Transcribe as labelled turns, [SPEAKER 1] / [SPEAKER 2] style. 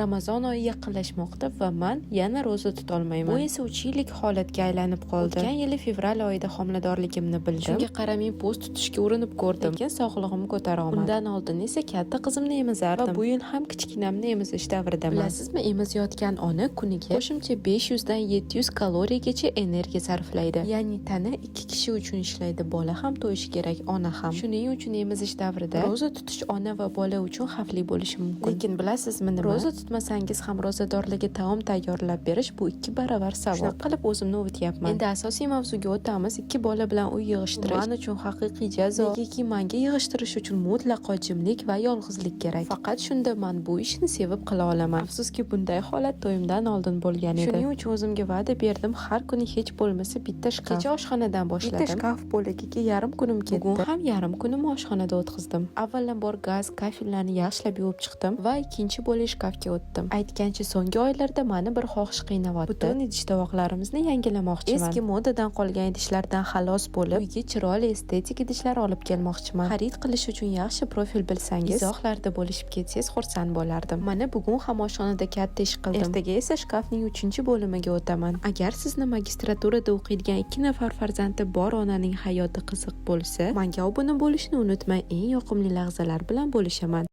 [SPEAKER 1] Ramazon oyi yaqinlashmoqda va man yana ro'za tutolmayman. Bu esa 3 yillik holatga aylanib qoldi. O'tgan yili fevral oyida homiladorligimni bildim. Shunga qaramay, post tutishga urinib ko'rdim, lekin sog'lig'im ko'tara olmadi. Undan oldin esa katta qizimni emizardim va bu yil ham kichkinamni emizish davridaman. Bilasizmi, emizayotgan ona kuniga qo'shimcha 500 dan 700 kaloriyagacha energiya sarflaydi. Ya'ni tana ikki kishi uchun ishlaydi: bola ham to'yishi kerak, ona ham. Shuning uchun emizish davrida ro'za tutish ona va bola uchun xavfli bo'lishi mumkin. Lekin bilasizmi nima? Ro'za tutmasangiz ham ro'zadorlarga taom tayyorlab berish bu ikki baravar savob. Shunaqa qilib o'zimni ovutyapman. Endi asosiy mavzuga o'tamiz. Ikki bola bilan uy yig'ishtirish man uchun haqiqiy jazo. Negaki manga yig'ishtirish uchun mutlaqo jimlik va yolg'izlik kerak. Faqat shunda man bu ishni sevib qila olaman. Afsuski, bunday holat to'yimdan oldin bo'lgan edi. Shuning uchun o'zimga va'da berdim: har kuni hech bo'lmasa bitta shkaf. Kecha oshxonadan boshladim. Bitta shkaf bo'lagiga yarim kunim ketdi. Bugun ham yarim kunimni oshxonada o'tkazdim. Avvalambor gaz, kafellarni yaxshilab yuvib chiqdim va ikkinchi bo'lak shkafga o'tdim. Aytgancha, so'nggi oylarda mani bir xohish qiynayapti. Butun idish tovoqlarimizni yangilamoqchiman. Eski modadan qolgan idishlardan xalos bo'lib, uyga chiroyli, estetik idishlar olib kelmoqchiman. Xarid qilish uchun yaxshi profil bilsangiz, izohlarda bo'lishib ketsangiz, xursand bo'lardim. Mana bugun ham oshxonada katta ish qildim. Ertaga esa shkafning uchinchi bo'limiga o'taman. Agar sizni magistraturada o'qiydigan ikki nafar farzandi bor onaning hayoti qiziq bo'lsa, manga obuna bo'lishni unutmang. Eng yoqimli lahzalar bilan bo'lishaman.